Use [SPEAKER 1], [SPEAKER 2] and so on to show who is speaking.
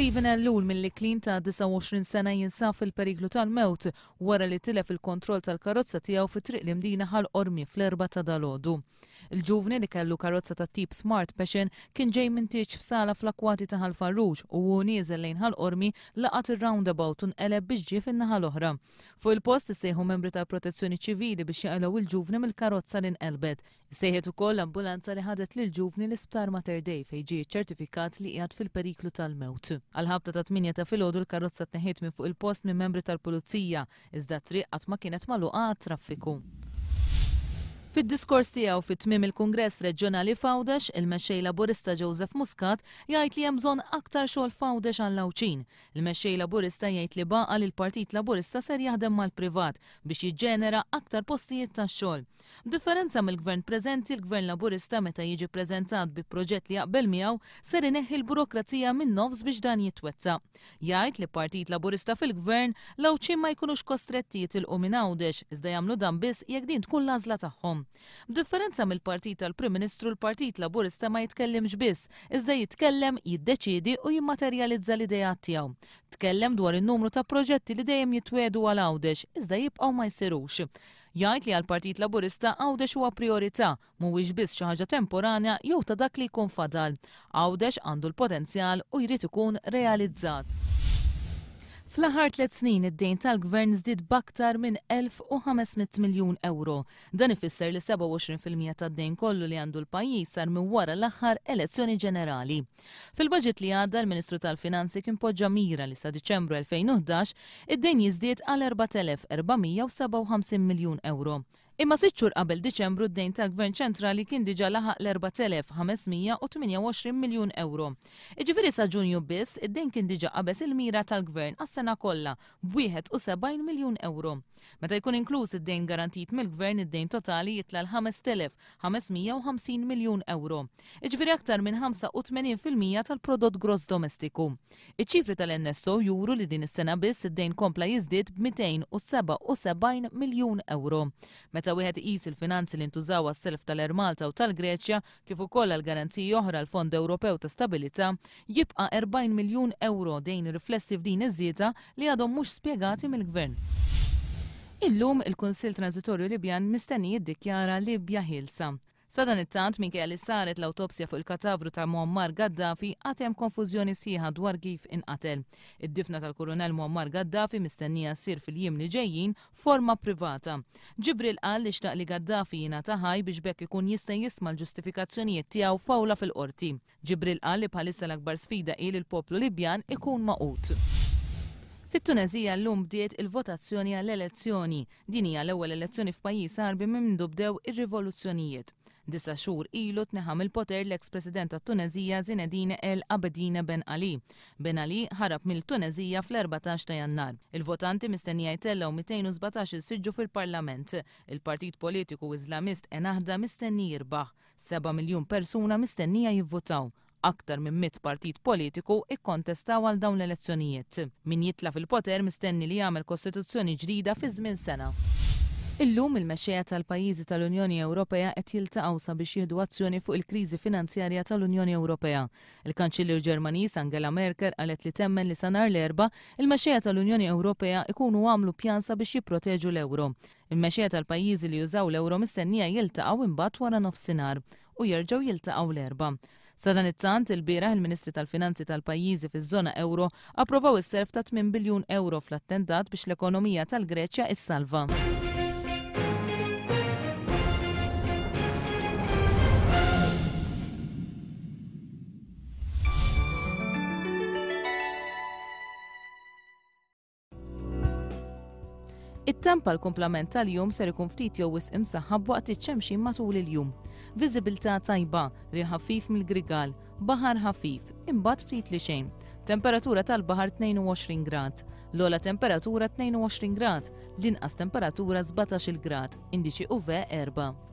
[SPEAKER 1] Cleven Ellul mill-Iklin ta' 29 sena jinsab fil-periklu tal-mewt wara li tilef il-kontroll tal-karozza tiegħu fi Triq l-Imdina Ħal Qormi fl-Erbgħa ta' dalgħodu. Il-ġuvni li kellu karozza tat-tip Smart Passion kien ġej minn tieġ f'sala fl-akkwati ta' Ħal Farruġ u hu nieżel lejn Ħal Qormi laqat ir-roundabout u nqeleb biex ġie fin-naħa l-oħra. Fuq il-post issejħu membri tal-Protezzjoni Ċivili biex jaqilgħu il-ġuvni mill-karozza li nqelbet. Issejħet ukoll ambulanza li ħadet lill-ġuvni l-Isptar Mater Dei fejn ġie ċċertifikat li qiegħed fil-periklu tal-mewt. Għall-ħabta tat-tmienja ta' filgħodu l-karozza tneħħiet minn fuq il-post minn membri tal-Pulizija, iżda t-triq qatt ma kienet magħluqa għat-traffiku. Fid-diskors tiegħu fi tmiem il-Kungress Reġjonali f'Għawdex, il-Mexxej Laburista Joseph Muscat jgħid li hemm bżonn aktar xogħol f'Għawdex għall-Għawdxin. Il-Mexxej Laburista jgħid li b'għaqal il-Partit Laburista ser jaħdem mal-privat biex jiġġenera aktar postijiet tax-xogħol. B'differenza mill-Gvern preżenti, l-Gvern Laburista meta jiġi ppreżentat bi proġett li jaqbel miegħu, ser ineħħi l-burokrazija min-nofs biex dan jitwettaq. Jgħid li b'Partit Laburista fil-Gvern, l-Għawdxin ma jkunux kostretti jitilqu minn Għawdex, iżda jagħmlu dan biss jekk din tkun l-għażla tagħhom. B'differenza mill-Partit tal-Prim Ministru, l-Partit Laburista ma jitkellimx biss, iżda jitkellem, jiddeċiedi u jimmaterjalizza l-ideat tiegħu. Tkellem dwar in-numru ta' proġetti li dejjem jitwiegħdu għal Għawdex, iżda jibqgħu ma jsirux. Jgħid li għall-Partit Laburista Għawdex huwa prijorità, mhuwiex biss xi ħaġa temporanja jew ta' dak li jkun fadal. Għawdex għandu l-potenzjal u jrid ikun realizzat. Fl-aħħar tliet snin id-dejn tal-Gvern żdied b'aktar minn 1,500 miljun ewro. Dan ifisser li 27% tad-dejn kollu li għandu l-pajjiż sar minn wara l-aħħar elezzjoni ġenerali. Fil-budget li għadda l-Ministru tal-Finanzi kien poġġa mira li sa Diċembru 2011 id-dejn jiżdied għal 4,457 miljun ewro. Imma sitt xhur qabel Diċembru d-dejn tal-Gvern ċentrali kien diġà laħaq l-4,528 miljun ewro. Jiġifieri sa Ġunju biss id-dejn kien diġà qabeż il-mira tal-Gvern għas-sena kollha b'71 miljun ewro. Meta jkun inkluż id-dejn garantit mill-Gvern id-dejn totali jitla' l-5,550 miljun ewro. Jiġifieri aktar minn 85% tal-prodott gross domestiku. Iċ-ċifri tal-NSO juru li din is-sena biss id-dejn kompla jiżdied b'277 miljun ewro. Meta wieħed iqis il-finanzi li ntużaw għas-self tal-Air Malta u tal-Greċja, kif ukoll għal garanziji oħra għall-Fond Ewropew ta' Stabilità, jibqa' 40 miljun ewro dejn riflessi f'din iż-żieda li għadhom mhux spjegati mill-Gvern. Illum, il-Kunsill Transitorju Libjan mistenni jiddikjara Libja ħielsa. Sadanittant, minkejja li saret l-awtopsja fuq il-katavru ta' Muammar Gaddafi, għad hemm konfużjoni sħiħa dwar kif inqatel. Id-difna tal-Kurunell Muammar Gaddafi mistennija ssir fil-jiem li ġejjin f'forma privata. Jibril qal li xtaq li Gaddafi jingħata ħaj biex b'hekk ikun jista' jisma' l-ġustifikazzjonijiet tiegħu f'awla fil-Qorti. Jibril qal li bħalissa l-akbar sfida hi li l-poplu Libjan ikun magħqud. Fit-Tuneżija llum bdiet il-votazzjoni għall-elezzjoni. Din hija l-ewwel elezzjoni f'pajjiż Għarbi minn mindu bdew ir-rivoluzzjonijiet. Disa' xhur ilu tneħħa mill-poter l-eks President tat-Tuneżija Zinedine El Abidine Ben Ali. Ben Ali ħarab mill-Tuneżija fl-14 ta' Jannar. Il-votanti mistennija jtellgħu 217-il siġġu fil-Parlament. Il-partit politiku Iżlamist Ennahda mistenni jirbaħ. Seba' miljun persuna mistennija jivvutaw. Aktar minn mitt partit politiku kkontestaw għal dawn l-elezzjonijiet. Min jitla' fil-poter mistenni li jagħmel kostituzzjoni ġdida fi żmien sena. Illum il-mexxejja tal-pajjiżi tal-Unjoni Ewropea qed jiltaqgħu sabiex jieħdu azzjoni fuq il-kriżi finanzjarja tal-Unjoni Ewropea. Il-Kanċillier Ġermaniż Angela Merkel qalet li temmen li sa nhar l-Erbgħa, il-mexxejja tal-Unjoni Ewropea ikunu għamlu pjan sabiex jipproteġu l-ewro. Il-mexxejja tal-pajjiżi li jużaw l-ewro mistennija jiltaqgħu imbagħad wara nofsinhar u jerġgħu jiltaqgħu l-Erbgħa. Sadanittant, ilbieraħ il-Ministri tal-Finanzi tal-pajjiżi fiż-żona ewro approvaw is-self ta' 8 biljun ewro fl-attentat biex l-ekonomija tal-Greċja issalva. It-temp għall-kumplament tal-jum ser ikun ftit jew wisq imsaħħab b'waqtiet xemxin matul il-jum. Viżibilità tajba, riħ ħafif mill-Grigal, baħar ħafif, imbagħad ftit li xejn. Temperatura tal-baħar 22 grad. L-ogħla temperatura 22 grad, l-inqas temperatura 17-il grad, indiċi UV 4.